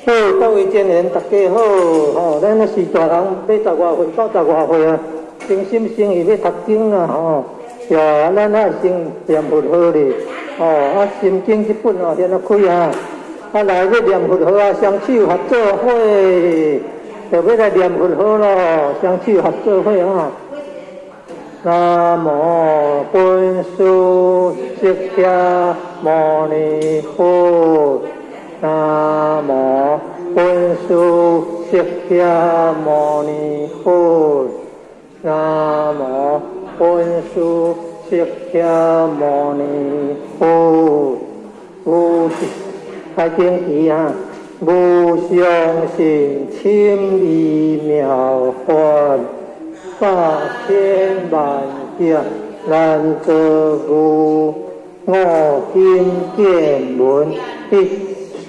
好，各位真緣大家好，吼，咱是大人欲十外歲到十外歲啊，誠心誠意欲讀經啊，吼，呀，咱愛先念佛號咧，吼，啊，心經這本哦，先來開啊，啊來欲念佛號啊，雙手合做伙，就欲來念佛號咯，雙手合做伙啊。南無本師釋迦牟尼佛，南無本師釋迦牟尼佛，南無本師釋迦牟尼佛。無開經偈啊，無上甚深微妙法，百千萬劫難遭遇，我今見聞得受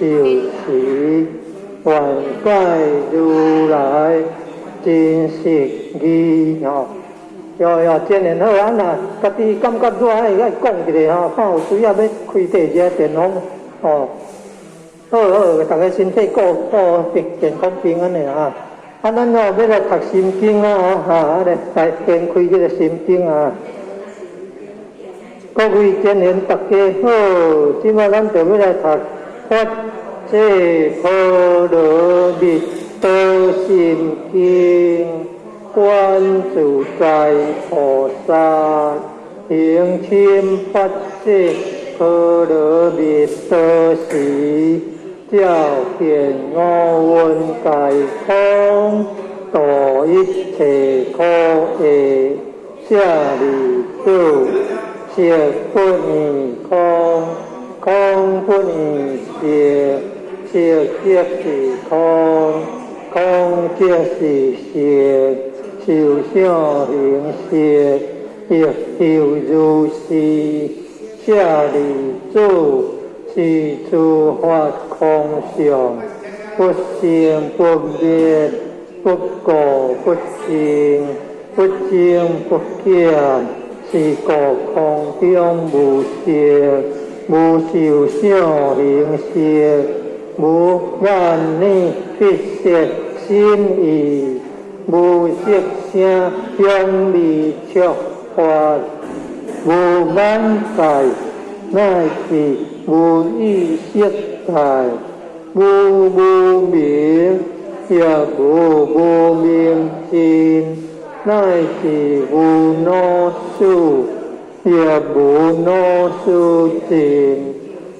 持，願解如來真實義吼。喲喲，真緣好啊！若家己感覺熱，愛講一下吼，看有需要欲開地一下電風吼。好好，逐家身體顧顧健健康平安的啊！啊，咱哦欲來讀心經啊，吼，啊，來來掀開這个心經啊。各位真緣大家好，這擺咱就欲來讀法界波羅蜜多心經，觀自在菩薩行深法界波羅蜜多時，照見五蘊皆空，度一切苦厄。舍利子，色不異空，空不異色，色即是空，空即是色，受想行識，亦復如是。舍利子，是諸法空相，不生不滅，不垢不淨，不增不減，是故空中無色，無受想行識，無眼耳鼻舌身意，無色聲香味觸法，無眼界，乃至無意識界，無無明，亦無無明盡，乃至無老死，亦無老死盡，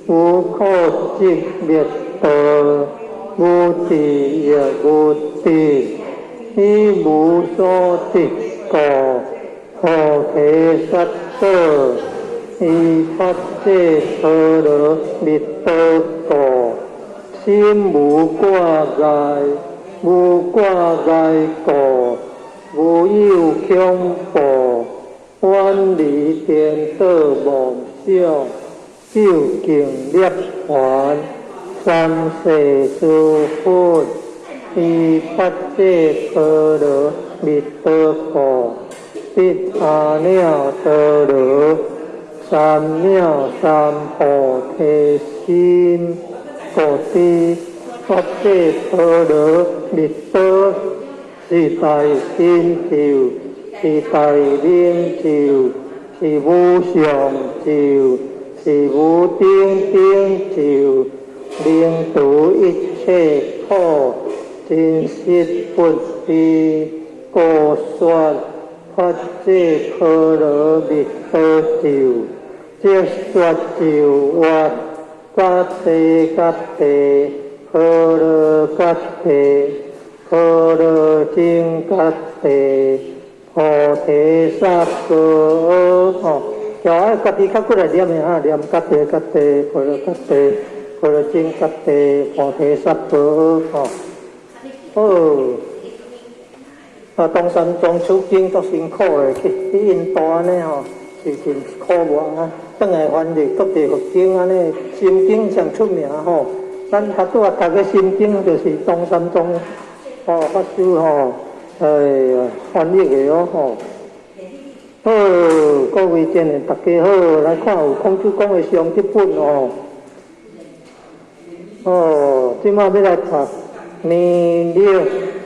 無可擇滅道，無智亦無得，以無所得故，菩提薩埵，依法界波羅蜜多故，心無掛礙，無掛礙故，無有恐怖，遠離顛倒妄想，究竟涅槃，三世諸佛，依法界波羅蜜多故，得阿耨多羅三藐三菩提心，故知法界波羅蜜多是大神咒，是大明咒，是無上咒，是無頂頂咒，能度一切苦，真實不虛，故說法界波羅蜜多咒，即說咒曰：揭諦揭諦，波羅揭諦，波羅僧揭諦，菩提薩婆訶。吼，就愛家己較過來念的哈，念揭諦揭諦，波羅揭諦，波羅僧揭諦，菩提薩婆訶。吼，好。啊，唐三藏取經足辛苦的，去去印度按呢吼，是真苦無啊。轉來翻譯各地佛經按呢，心經上出名吼。咱較拄仔讀个心經，就是唐三藏哦法師吼，哎呀翻譯的哦吼。好，各位真緣大家好，來看有孔子講的雙德本哦。哦，這馬欲來讀彌勒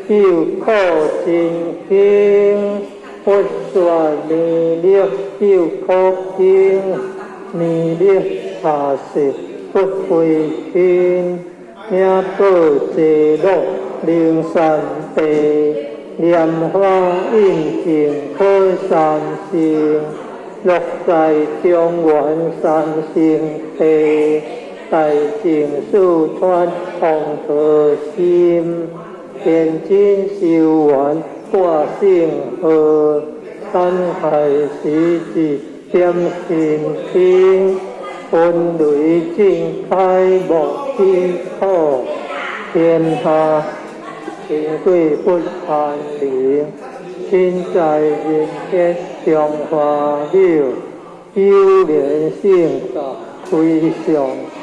救苦真經，佛說彌勒救苦經，彌勒下誓不悔親，名寶濟樂靈山地，蓮華印證可三乘，樂在中原三聖地，大淨四川風陀心，天津修緣掛聖號，山海時節點心經，分雷正開無起苦，天下天貴不安寧，身在人間中華廟，有蓮聖教開上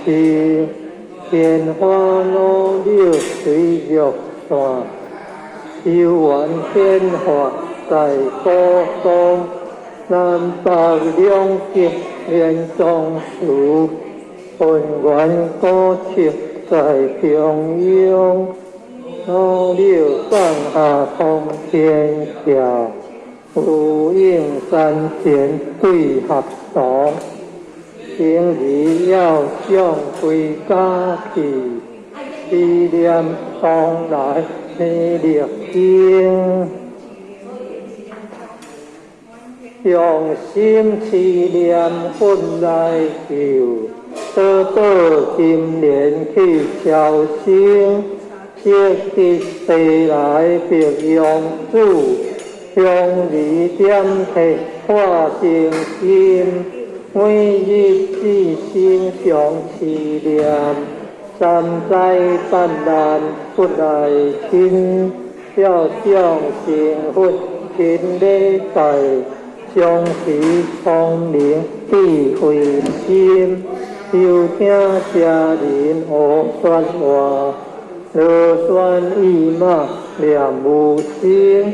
師，天花老柳隨玉線，修緣變化在古東，南北兩極連宗祠，本源古蹟在中央，老柳放下通天橋，有應山前對合堂，平日要向歸家去，思念當來彌勒經，用心持念佛來求，得到金蓮去超生，積得地來白羊子，香兒點體化成金，每日至心常持念，三災八難不來侵，要想成佛勤禮拜，常持聰明智慧心，收聽遮人學說話，螺旋意馬念無聲，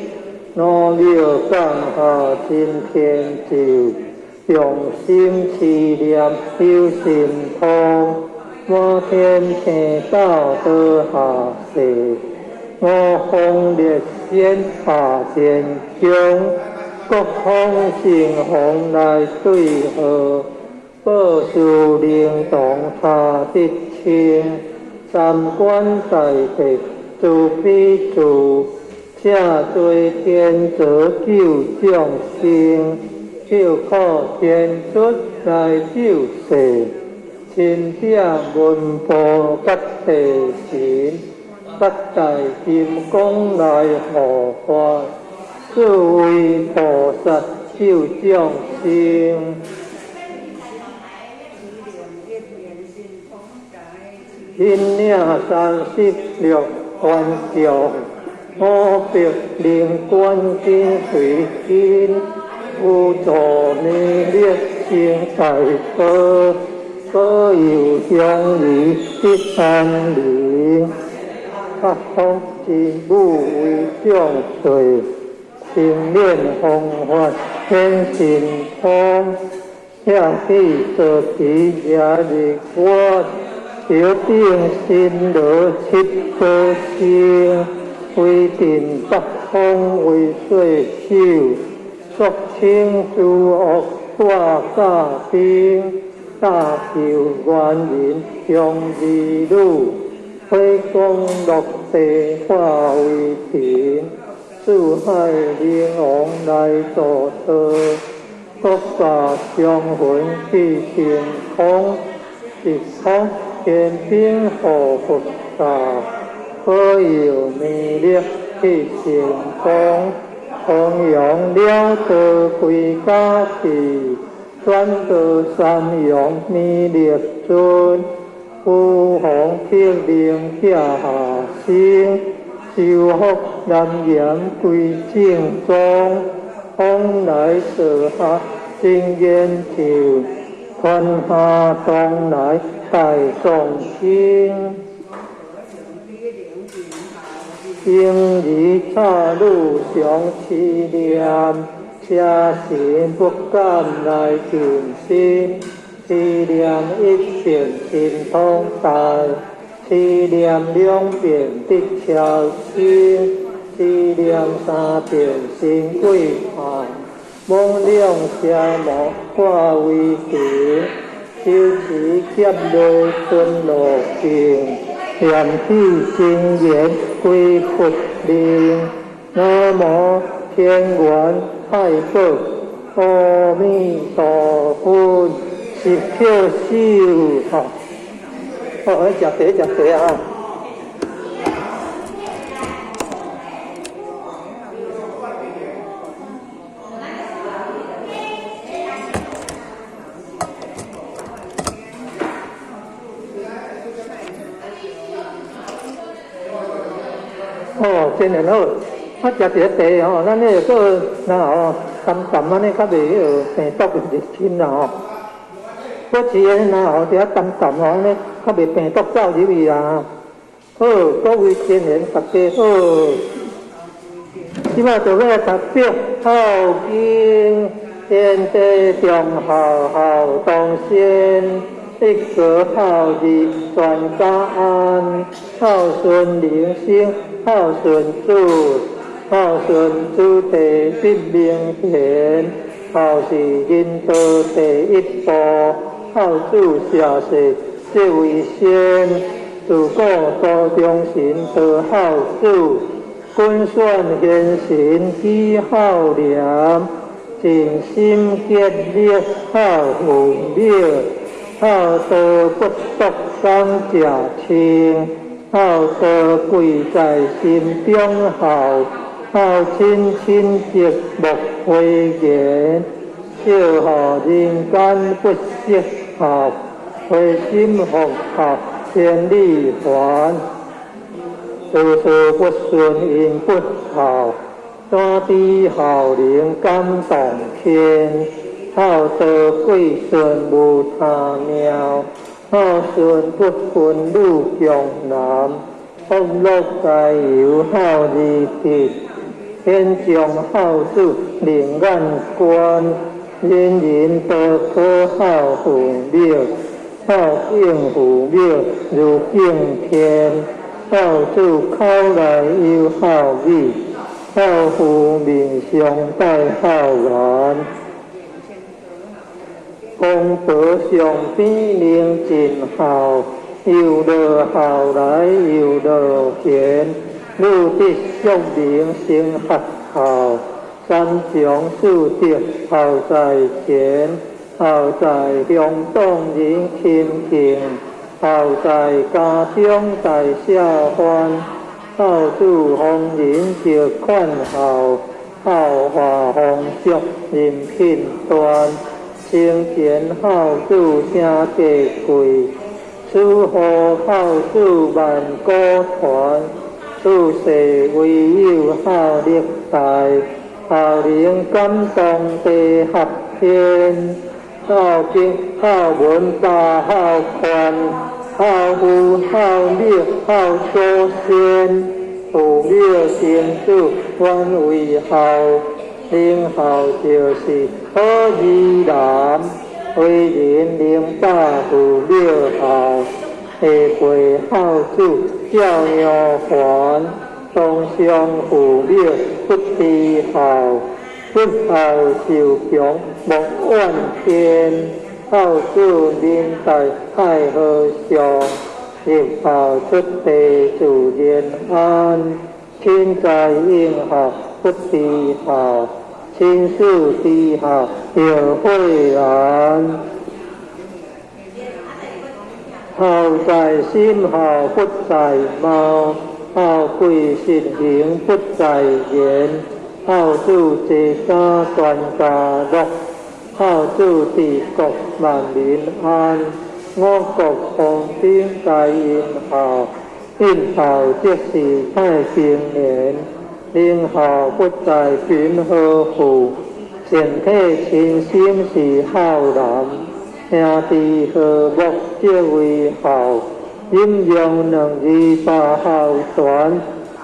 努力放下真天咒，用心持念有神通，滿天星斗倒下世，五方列仙下天宫，各方神王來對號，報事靈童查得清，三觀大地慈悲住，請做天澤救眾生，救苦天尊來救世，钦點文部甲地神，八大金剛來護法，四位菩薩救眾生。引領36願眾，500靈官緊隨跟，輔助彌勒成大道，保佑鄉里得安寧。八方真武為眾瑞，青蓮弘法顯神通，遐起坐騎遮日月，頭頂神羅七寶星，威震八方為世首，肅清諸惡大甲兵，大救願人兄兒女，火光落地化為塵，四海靈王來助道，各駕祥雲去晴空，一空天兵護佛教，保佑彌勒去成功，弘揚了道歸家去，轉到三陽彌勒尊，五方鐵靈拆下生，修福南岩歸正宗，往來坐下真言咒，傳下東來大眾經，嬰兒插女常持念，邪神不敢來近身，持念一遍神通大，持念兩遍得超生，持念三遍生鬼下，罔兩奢摩化為平，修持劫羅春羅經，念起真言歸佛靈，南無天元太保，阿彌陀佛，十叩首吼。好，食茶食茶啊！哦，真係好，我食一個茶吼，咱那個那吼淡淡按呢，較袂彼個病毒入侵啦吼。保持按呢吼，佇遐淡淡吼，按呢較袂病毒走入去啦。好，各位真緣大家好，這擺就欲讀表孝經，天地中孝孝當先，一家孝義全家安，孝順人生孝順子，孝順子弟必明賢，孝是人道第一步，孝子下世這為先，自古多忠臣多孝子，君選賢臣舉孝廉，盡心竭力孝父母，孝道不獨講食穿，孝道貴在心中孝，孝親親則莫諱言，笑予人間不失孝，回心復孝千里還，事事不順因不孝，怎知孝能感動天？孝道貴順無他妙，孝順不分女強男，福祿佳由孝義德，天將孝子另眼觀，人人都可孝父母，孝敬父母如敬天，孝子口內有孝語，孝父面上帶孝顏。公婆上邊能盡孝，又樂孝來又樂賢，女得淑名成學校，三長四德孝在前，孝在鄉黨人親近，孝在家中大小歡，孝子逢人就勸孝，孝化風俗人品端。生前孝子聲價貴，死後孝子萬古傳，處世唯有孝力大，孝能感動地合天。孝經孝文大孝寬，孝父孝母孝祖先，父母親子原為孝。靈孝就是好兒男，為人能百父母孝，下輩孝子照樣還，當上父母不知孝，不孝受強莫怨天。孝子明在太和尚，入孝出地自然安，親在應孝不知孝，親師知孝就慧然。孝在心，孝不在貌，孝貴實行不在言。孝子齊家全家樂，孝子治國萬民安。五穀豐丁皆因孝，應孝則是太平年。靈孝不在貧和富，善體親心是孝男。兄弟和睦則為孝，陰陽兩字把孝傳。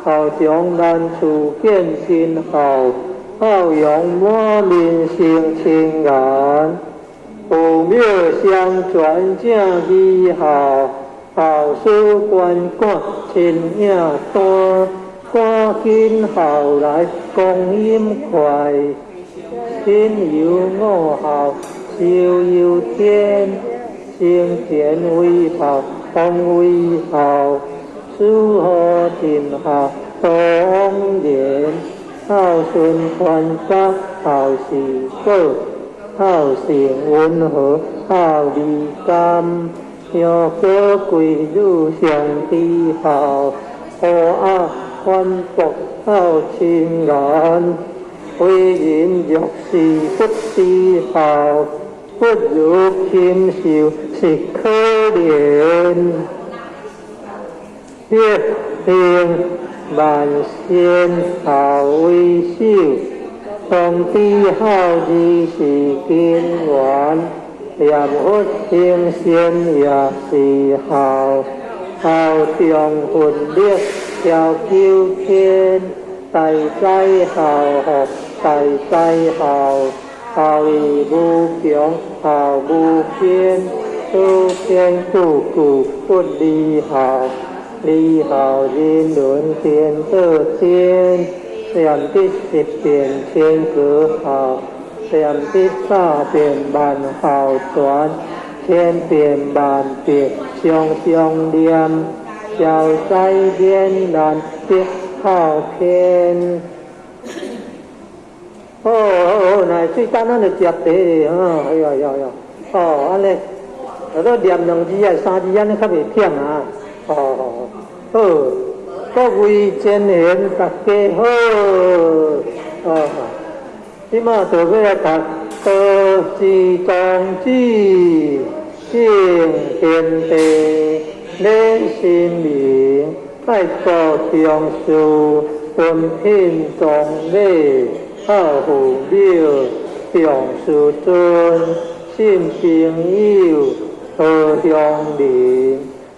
孝長難處見親孝，孝養滿面生親顏。父母相傳正義孝，孝師觀看親影單，趕緊孝來光陰快，親有五孝壽憂天，生前為孝，方為孝，死後盡孝多枉然，孝順傳家孝是寶，孝性溫和孝義甘，香果歸女相知孝，和鴨反駁孝親顏，為人若是不知孝，不如禽獸是可憐。德行萬善孝為首，當知孝字是根源，念佛行善也是孝，孝中奮力超九天，大哉孝福，大哉孝，孝義無窮，孝無邊，此篇句句不離孝，離孝人倫顛倒顛，念得十遍千個孝，念得百遍萬孝全，千遍萬遍常常念，消災免難得孝篇。好好，來最簡單就食茶咧，啊，哎呀呀呀，哦，按呢，若閣念兩字啊，三字按呢較袂忝啊。哦，好，各位前賢大家好，哦，這馬就欲來讀《道之宗旨》，敬天地，禮神明，拜祖重師，尊品重禮，孝父母，重師尊，信朋友，和鄉鄰，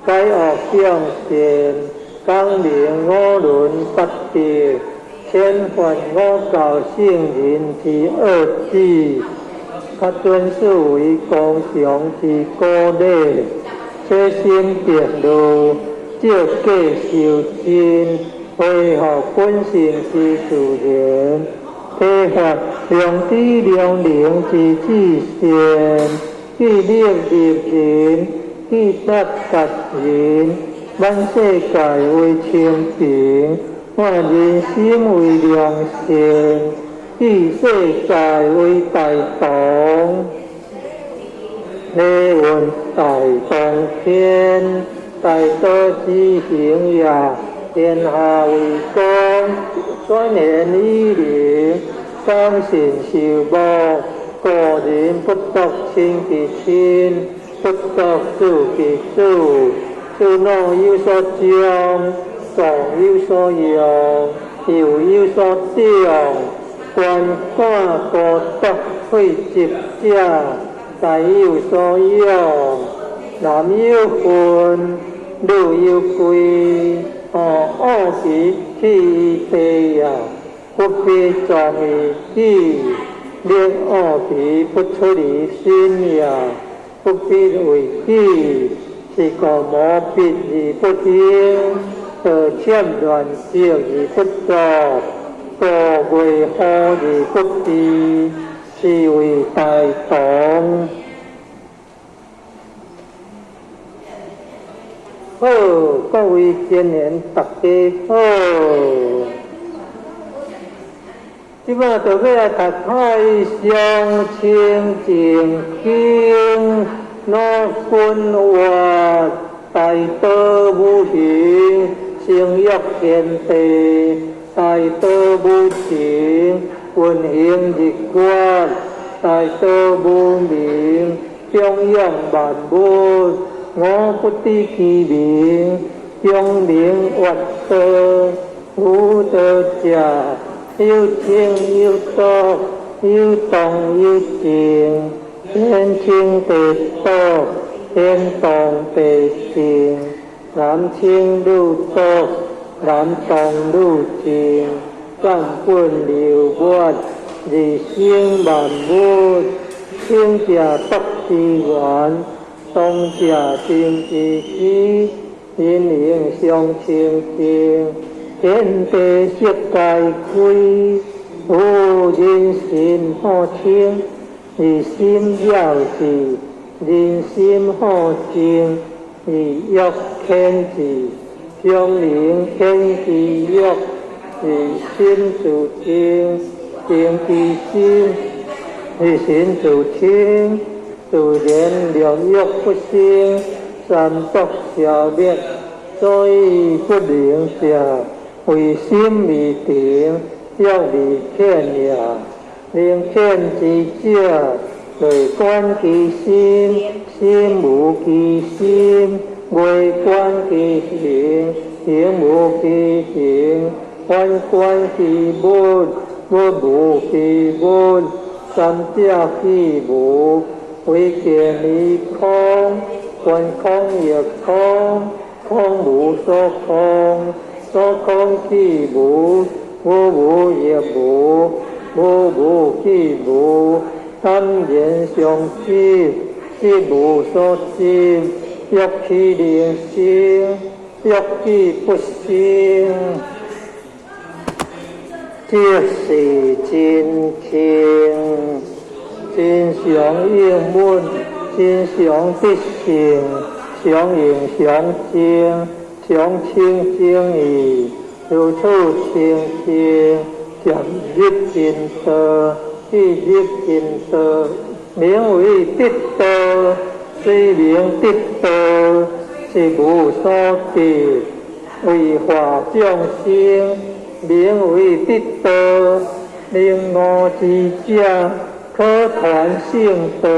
解惡向善，講明五倫八德，遣還五教聖人之惡旨，較準是為公常之古禮，洗心滌慮，照過修真，恢復本性之自然，體發良知良能之至善，去力立人，去達達人，滿世界為清平，滿人心為良善，以世界為大同。禮運大同篇，大道之行也，天下為公，選賢與能，講信修睦，古人不獨親其親，不獨子其子，子老有所長，壯有所用，幼有所長，鰥寡孤獨廢疾者，皆有所養。男有分，女有貴。哦，惡其棄於地也，不必葬於己。令惡其不出於心也，不必為己。是故無必而不行，道淺亂直而不作，道未好而不治，是謂大同。好，各位青年大家好。這馬就欲來讀《太上清淨經》，老君話大道無形，成育天地；大道無情，運行日月；大道無名，長養萬物。我不知其名，長名曰道。無道者，有清有濁，有動有靜，天清地濁，天動地靜，男清女濁，男動女靜，根本流月，而生萬物。清者濁之源，當者真知己，人形相清淨，天地色界開，無人心好清，以心了智，人心好靜，以欲遣智，相靈遣其欲，以心自清，淨其心，以心自清，自然了欲不生，三毒消滅，所以不能者，為心未定，欲未遣也。能遣之者，為觀其心，心無其心；為觀其形，形無其形；反觀其物，物無其物。三者既無，唯見於空，觀空亦空，空無所空，所空既無，無無亦無，無無既無，淡然相執，執無所執，欲豈能生？欲既不生，這是真經，真常應本，真常必性，常應常淨，常清淨義，如此清淨，漸入真道，既入真道，名為得道。雖名得道，是無所得，為化眾生，名為得道。明悟之者，可傳聖道。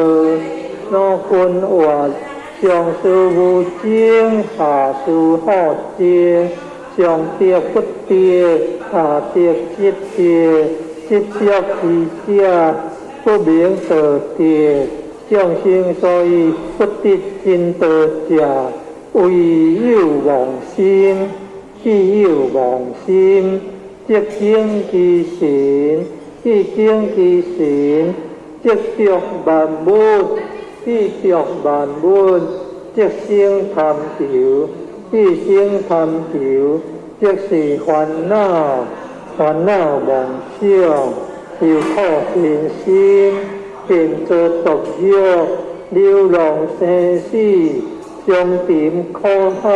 老君話：上師無證，下師好證。上得不得，下得即得。執着之者，不明道得。眾生所以不得真道者，唯有妄心。既有妄心，則境其神；既境其神，則著萬物；既著萬物，則生貪求；既生貪求，則是煩惱。煩惱妄想，又苦身心，便做毒藥，流浪生死，相沉苦海，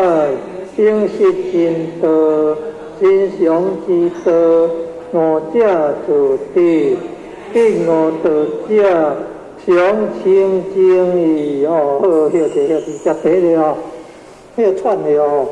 永失真道，真常之道，悟者自得，得悟道者，常清淨義。哦，好，歇者歇者，食茶咧哦，歇喘咧哦。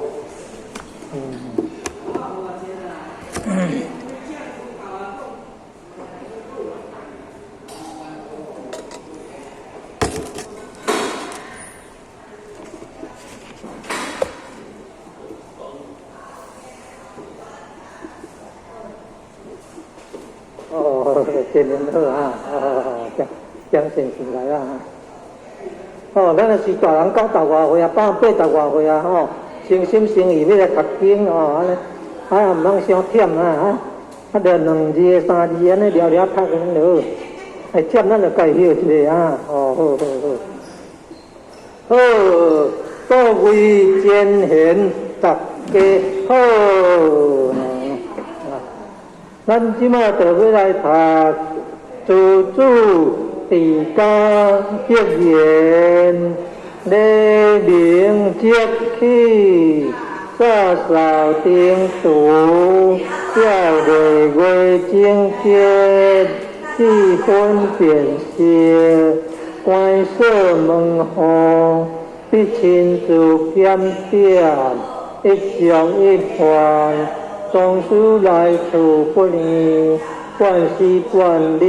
哦，真好啊！哦，精精神神來啊！哦，咱若是大人90外歲啊，80外歲啊，吼，誠心誠意欲來讀經哦，按呢，啊，毋通傷忝啊，哈，啊，著兩字三字按呢聊聊讀按呢就好，會忝咱就家歇一下啊，哦，好好好，好，各位前賢，大家好。咱這馬就欲來讀自主治家格言，黎明即起，灑掃燈廚，照日月整潔，四分辨色，關鎖門戶，必親自檢點，一粥一飯。從事來處不離，萬事萬理，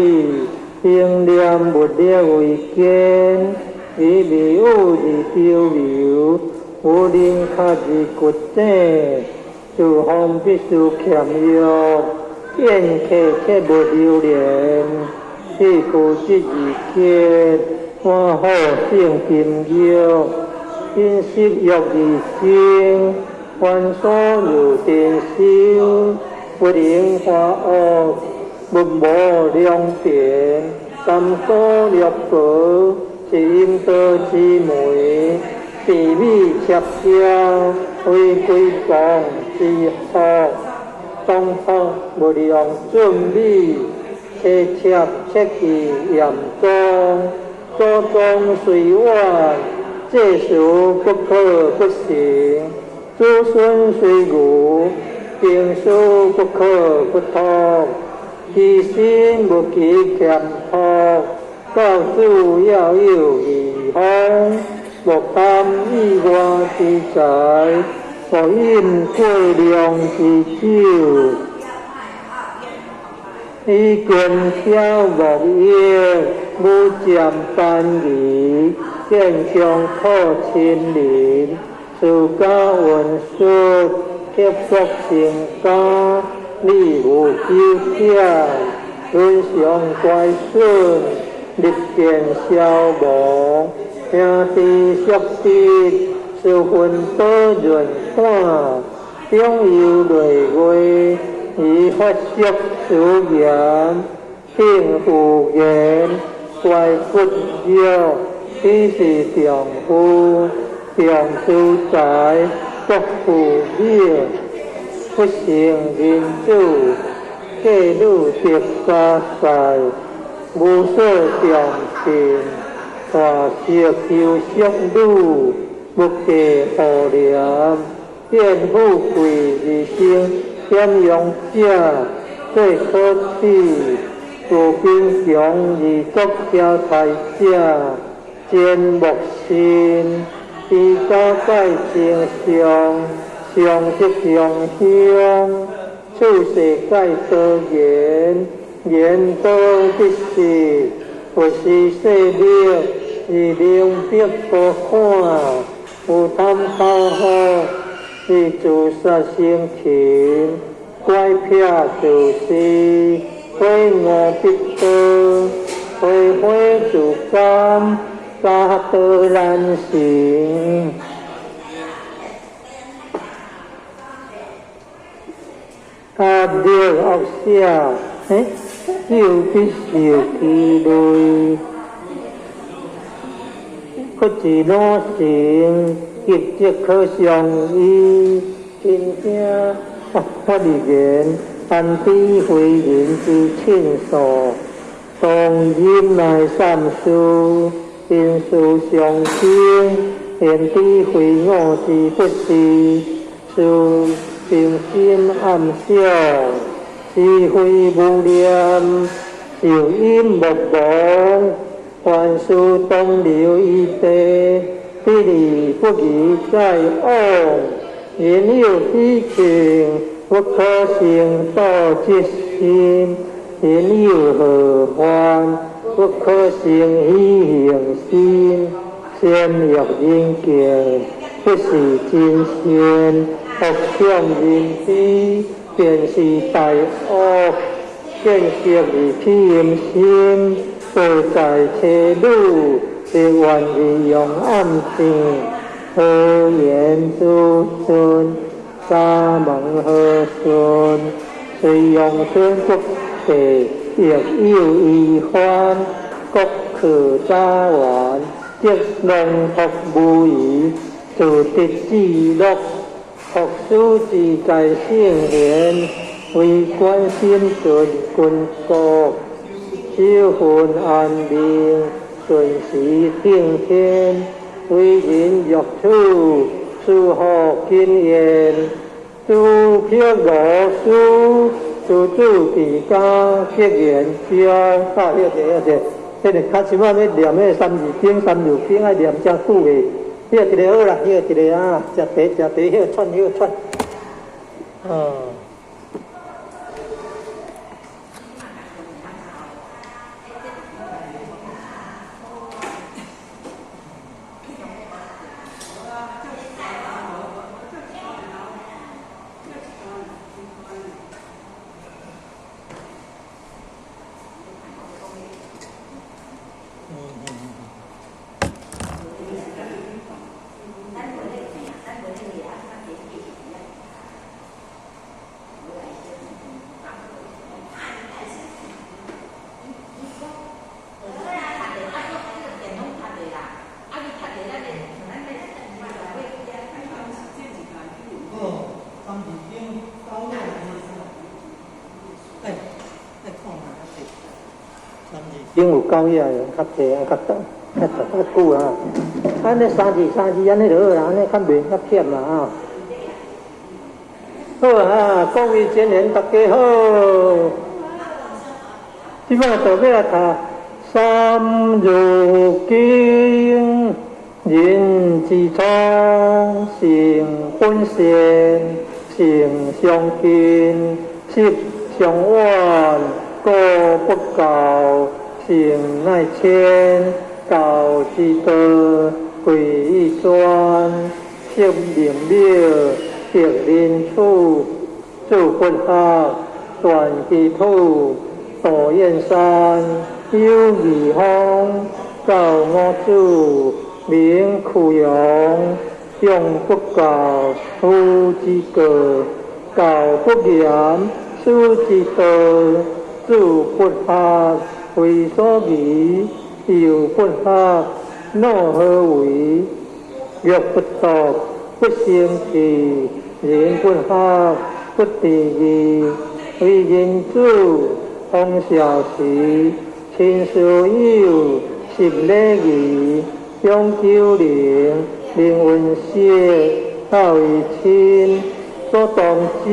應念物力為堅，以迷霧而漂流，無靈殼而骨井，廚房必須儉約，宴客切勿流連，器具質而潔，碗好勝金玉，飲食欲而精。凡所如電修，不能化惡，物無兩邊，三所六寶，是陰道之媒，地美協調，為歸王之福，總福無量準美，切切切記嚴宗，祖宗雖遠，這事不可不行；子孫雖愚，經書不可不通。其心無其儉樸，教子要有義方，莫貪意外之財，莫飲過量之酒。以根巧莫逆，武將班儀，堅強可親鄰，自家溫順，克服成家，禮無糾結，倫常乖順，日漸消亡，兄弟相知，事分多潤短，長幼累月，以發色自嚴，定富言，乖骨肉，彼是丈夫，重資財，國富美，不成人子，嫁女得家婿，無所重聘，大色求淑女，不嫁荷廉，見富貴而生顯揚者，最可恥；自貧窮而作招財者，真莫信。依家界真相，常識常鄉，處世界多言，言多必失。佛是說力，而明白無看，有貪口福，而自殺生擒，乖僻自私，悔悟必多，悔悔自甘，家道難成。甲惡惡者，又必受其累。不自老成，急則可相依。親兄發言，安知非人之親疏？當忍耐三思，因事相稱，焉知非我之不是？是平心暗想，是非無念，受因莫忘。凡事當留餘地，不離不疑再往。人有喜慶，不可生妒嫉心；人有禍患，不可生喜行心。善欲人見，不是真善；惡想人知，便是大惡。見色而起淫心，多在妻女，是願意用暗箭。何言子孫？沙門和順，雖用孫不地，亦有遺患。國可早完，則農福無疑，自得至樂。學師自在聖賢，為關心盡君國，守分安寧，順時定天，為人欲處，事福經驗。諸撇羅書，諸子比家，結言交。啊，歇者歇者，彼个較起碼欲念彼个三字經、三字經愛念誠久的。歇一个好啦，歇一个啊，食茶食茶，歇喘歇喘。嗯。經有夠遐較濟啊，較長，較長較久啊。按呢三字三字按呢就好啦，按呢較袂較忝啦啊。好啊，各位真言大家好。這擺就欲來讀《三字經》，人之初，性本善，性相近，習相遠，過不教，性乃遷，教之道，貴以專。釋名廟，得仁慈，做佛學，斷其土，道燕山，有義方，教五子，名俱揚，長不教，父之過；教不嚴，師之惰。子不學，非所宜；幼不學，樂何為？玉不琢，不成器；人不學，不知義。為人子，忠孝慈，親師友，習禮儀。講九齡，明文飾，孝為親，祖宗子，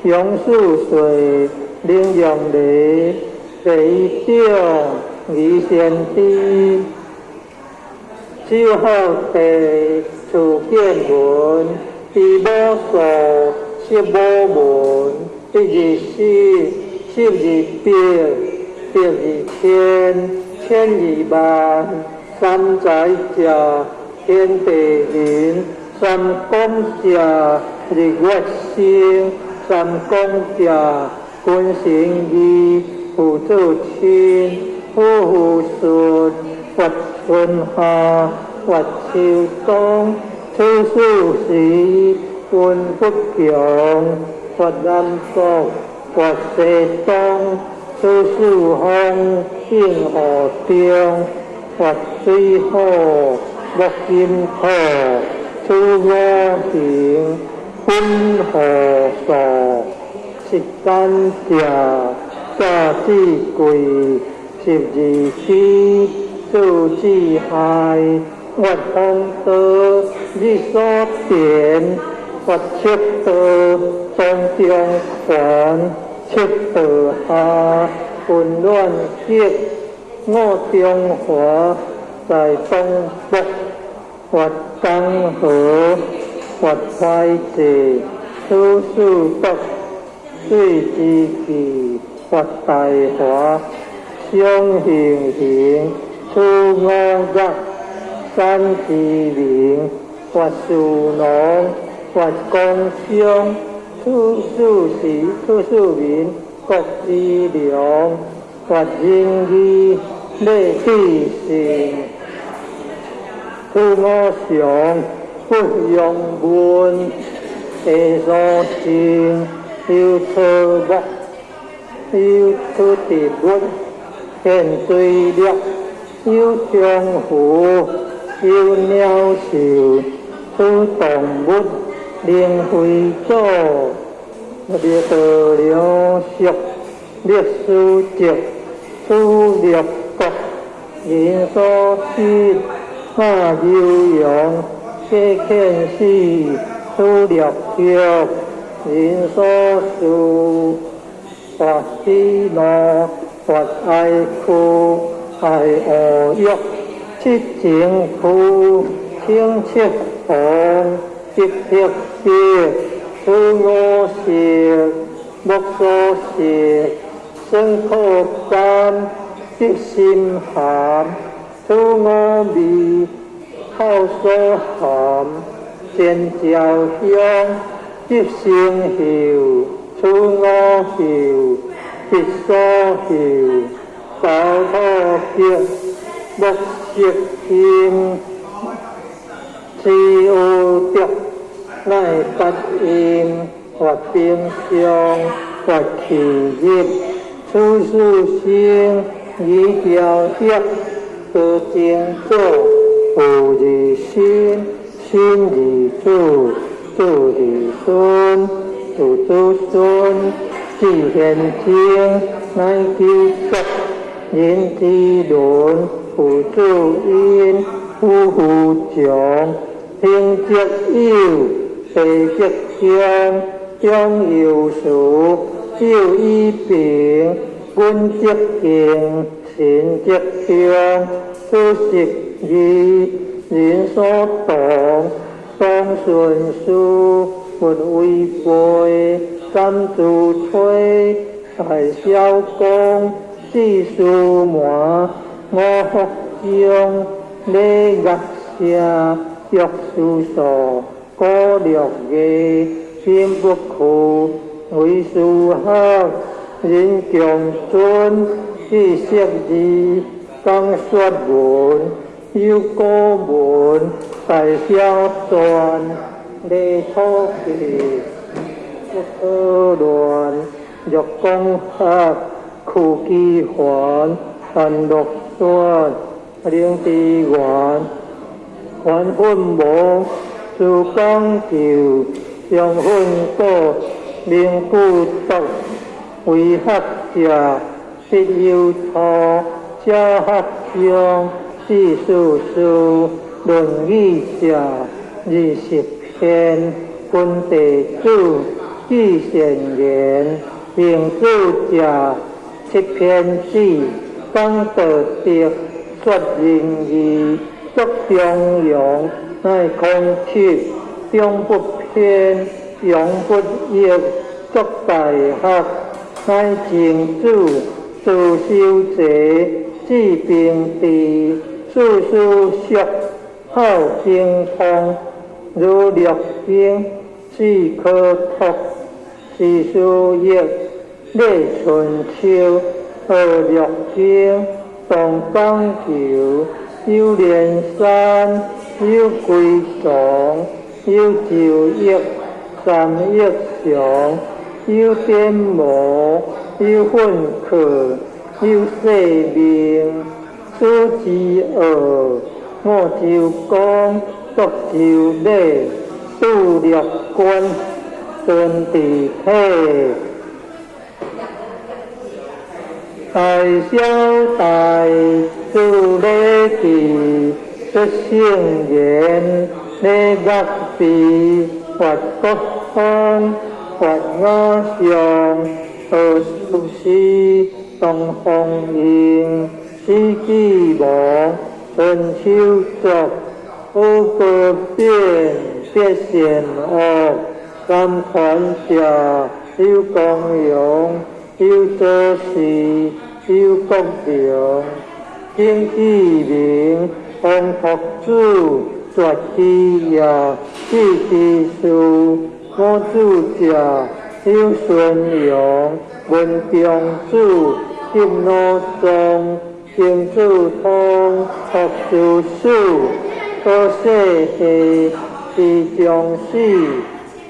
長四歲，能用禮，禮以長，儀先知。首孝弟，次見聞，知母數，識母文，一日十，十日百，百日千，千日萬，三才者，天地人，三光者，日月星，三光者，君臣義，父子親，夫婦順，活春夏，活秋冬，處世時，君不強，活南國，活西東，處四方，應河中，活水火，木金土，處五行，本何數？時間者，價至貴，十二支，數之害，月風刀，日所電，月赤道，當中環，赤道下，溫暖極，五中華，在東北，月江河，月懷濟，處四北，水之氣，月大華，雙行行，處五岳，山之名，月士農，月工商，處四時，處四民，國之良，月仁義，禮智信，處五常，不用問，地所生，有草木，有土植物，現水力，有長湖，有鳥獸，處動物，靈飛祖，列道糧食，歷史籍，處六國，人所失，馬悠揚，皆遣使，處六曲，人所事，發喜怒，發哀哭，愛惡欲，七情苦，清七紅，一撇撇，處五色，目所視，身口感，得心寒，處五味，口所含，見焦香，得生嗅，處五嗅，鼻所嗅，交土極，目色心，知有德，乃八音，發冰霜，發氣熱，處四生，以調協，得精祖，父而身，身而子，子而孫，子子孫，至玄宗，乃求國。任之倫、傅祖荫、傅富強、丁則友、謝則強、張幼慈、趙以平、阮則敬、陳則強、朱錫義、任所堂、張順書、文威貝、詹祖崔、大小公、史書瞞、吳福忠、李岳成、玉書素、古樂藝、沈不庫、魏書學、任強尊、李錫義、江雪文、有古文、大小傳、李楚記、不可亂、陸光學、屈基環、陳樂選、林志源、袁奮模、朱廣球、張奮國、林富篤、魏學者、畢有初、謝學忠、史書書、論語者、20篇、君地主、紀善言、明主者、七篇子、講道德、說仁義、作中庸、乃空切、中不偏、庸不役、作大學、乃靜子、朱修澤、智平治、事事淑、孝平通、如略兵、史可托、史書益、李春秋、何略經、董港球、有連山、有歸宗、有周益、三益祥、有典模、有奮克、有世命、史之惡、五洲公、卓洲禮、杜略官、孫地體。大小大主禮記，出聖言，禮樂備，發國風，發雅相，何處是，東方英，史記王，春秋作，五國變，別善惡，三團者，有光榮，有左氏，有國良，景志明，王拓子，絕基業，智之士，五子者，有孫陽，文中子，金老宗，金子通，拓書史，高世系，李中史，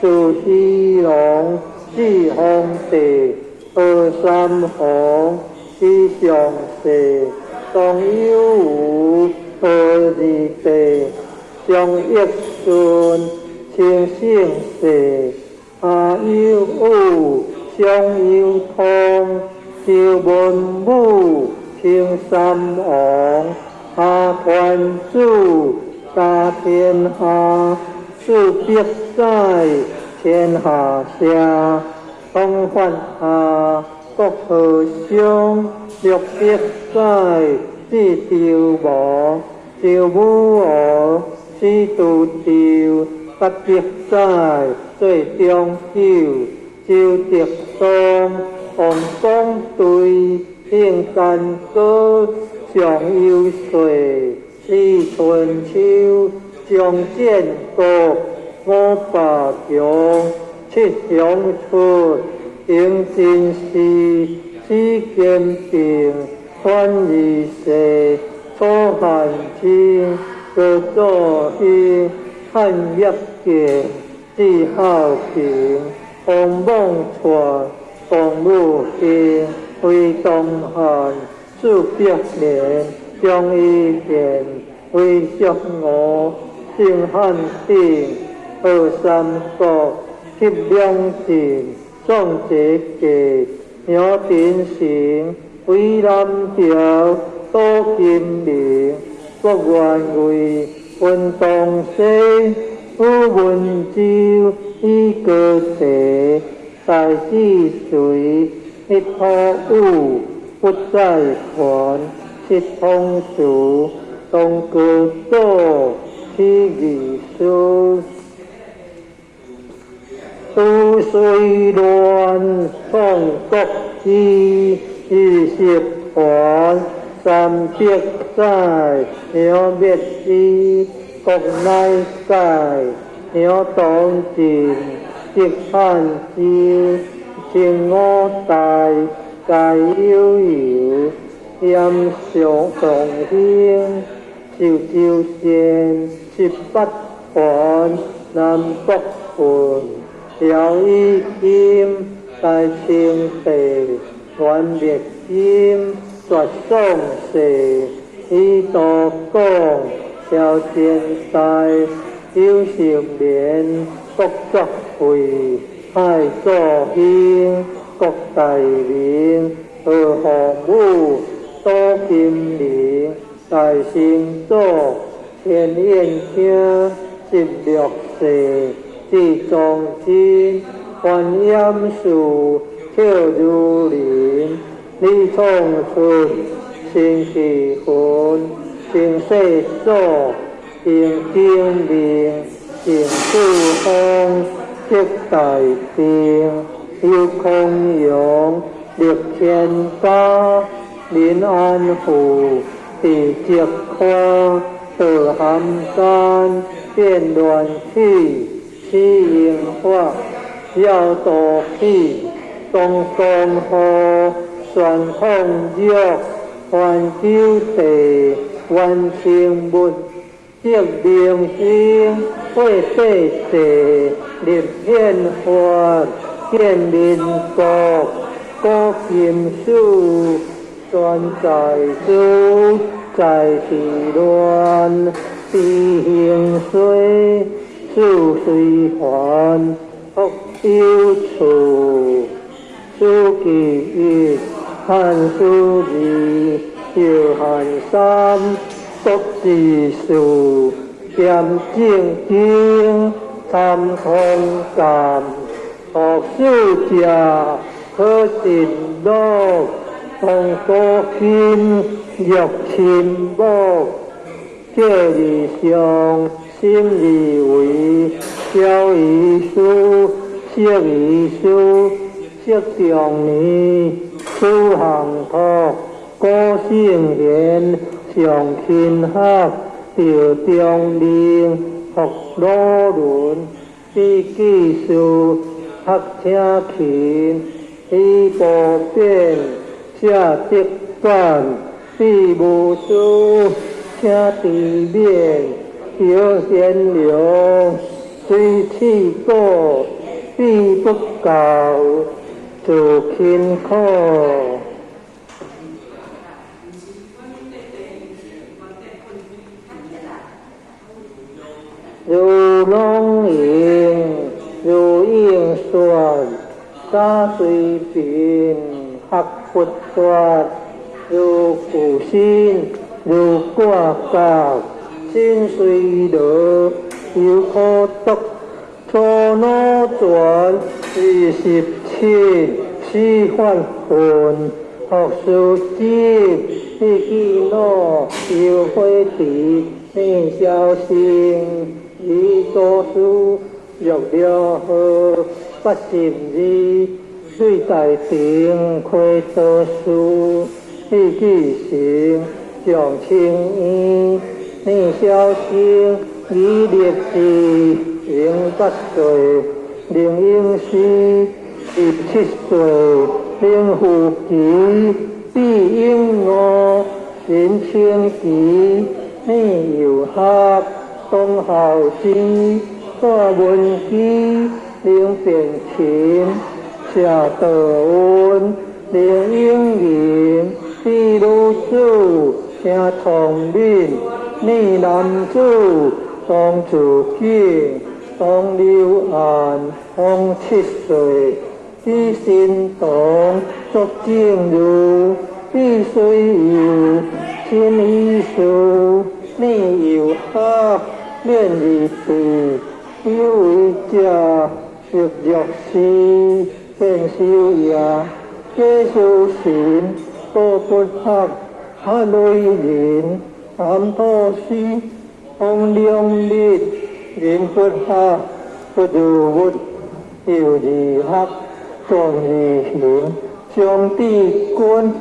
朱希龍，志皇帝，何三紅，李尚世，張有無，何二帝，張益順，清聖世，阿有武，張有通，周文武，清三王，阿團子，家天下，四百載，天下社，東發下，國和商，六百載，智周王，周武王，始都周，800載，做中九，周德宗，王廣對，興干戈，上有歲，始春秋，張建國，五百強，七雄出，應進士，史堅平，傳二世，楚漢清，高祖興，漢業建，字孝平，王孟傳，王武興，魏東漢，400年，張一贤，魏淑娥，晋漢鼎，何三國，翕兩晉，宋哲傑，苗鼎成，飛南朝，杜金明，郭元貴，溫東西，宇文洲，李高濟，大智隨，一土武，不在權，七通祠，東高祖，起義師，杜隨亂，創國志，二十環，三百載，楊滅之，國乃改，楊東進，直漢州，清五代，蓋悠悠，嚴上上興，壽州縣，18環，南北郡，姚以金，大清帝，元滅金，絕宋世，李道廣，蕭前代，有勝年，國作會，海祖興，國大明，何鴻武，杜金明，大成祖，田彦卿，16世，智宗真，觀音寺，跳如林，李創春，新氣魂，清世祖，丁景明，鄭子峰，德大定，邱康陽，陸千家，林安富，地積寬，杜涵山，變亂起，史英發，廖道喜，東江河，宣統玉，環九地，袁清物，鄭明星，八八世，立憲法，建民國，古金書，全在主，在地亂，地興衰，事隨環，福有處，書記一，漢書二，趙漢三，國之事，兼正經，參通鑑，學書者，可信樂，唐國興，玉親木，這義上，心義為，小義師，釋義師，釋長年，此行托，古聖賢，上勤學，趙中令，福魯倫，李記師，學聽琴，李步變，謝德干，李無師，請知勉，姚賢良，水氣果，必不教，做勤苦。如龍吟，如應算，沙隨平，學佛法，如古心，如掛角，心隨樂，猶可得，初腦轉，27，始發奮，學書集，李記諾，游慧迪，李小星，李祖師，玉了和，82，水大定，開道師，李繼成，蔣清義，李小星，李立志，08歲，林英師，17歲，林富基，李英娥，林清奇，李友學，董孝之，蔡文基，林變琴，謝道溫，林英仁，李女子，鄭聰敏，李男子，董志景，董柳安，王7歲，李新東，卓正如，必雖有心意思，念有合，免離地，有為者，欲若是見修業，假修行，果不合，哈雷人，暗陀寺，風量力，人不合，不如物，有二合，壯而行，上智君，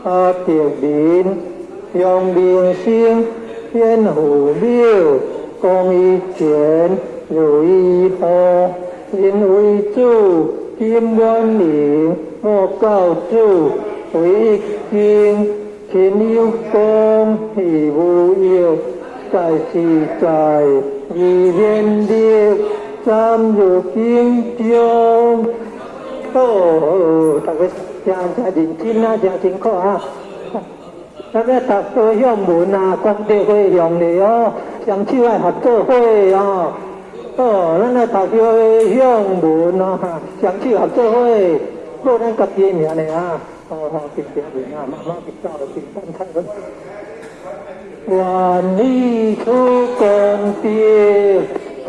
阿德人，揚明聲，顯父母，光以前，如意後，人為主，金滿靈，莫教主，為一經，親有功，義無益，在是在，義免力，三入經中。好，大家誠誠認真啊，誠辛苦啊！咱欲讀回向文啊，功德回向的哦，雙手愛合做伙哦。哦，咱來讀回向文哦，雙手合做伙，報咱家己的名咧啊。哦，好，平平平啊，慢慢去走，平等菜。願以此功德，普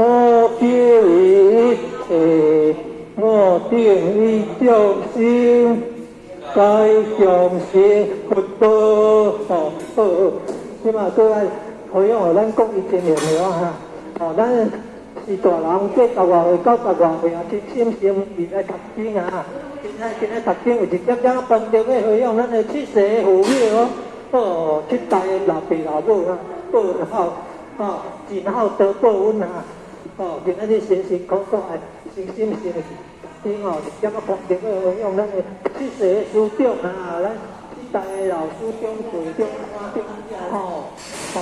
及一切我等與眾生，皆共成佛道。哦，好，這馬閣愛回向予咱國一真言了哈。哦，咱是大人，80外歲、90外歲啊，真心誠意來讀經啊。今仔今仔讀經有一點點功德欲回向咱的七世父母哦。哦，七代的老爸老母啊，報孝哦，盡孝得報恩啊。哦，今仔日辛辛苦苦來誠心誠意讀經哦，一點仔功德欲回向咱的七世的師長啊，咱七代的老師長輩長官長吼，吼，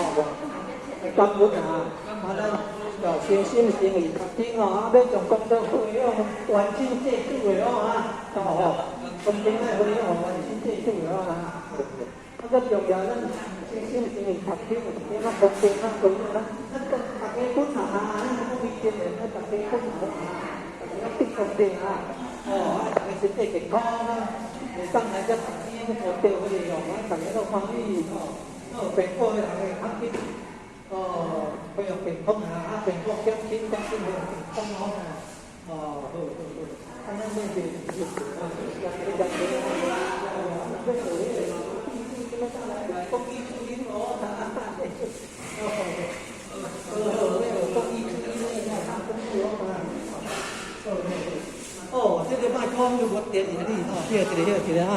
感恩啊！啊，咱哦誠心誠意讀經哦，啊，欲將功德回向冤親債主的哦啊，哦哦，功德愛回向冤親債主的哦啊。啊，閣重要，咱誠心誠意讀經有一點仔功德啊，回向咱，咱講大家本來啊，咱講一真言，咱大家本來啊，大家得功德啊，哦，啊，大家身體健康啊，會當來遮讀經獲得回向啊，大家攏歡喜哦，哦，病苦的人會較緊，哦，恢復健康啊，啊，病苦減輕，減輕恢復健康哦，哦，好好好，啊，咱這邊啊，哦，欲學彼个國語注音哦，哦，哦，欲學國語注音，愛下功夫哦。哦，這個麥克風就無電你吼，歇一下，歇一下哈。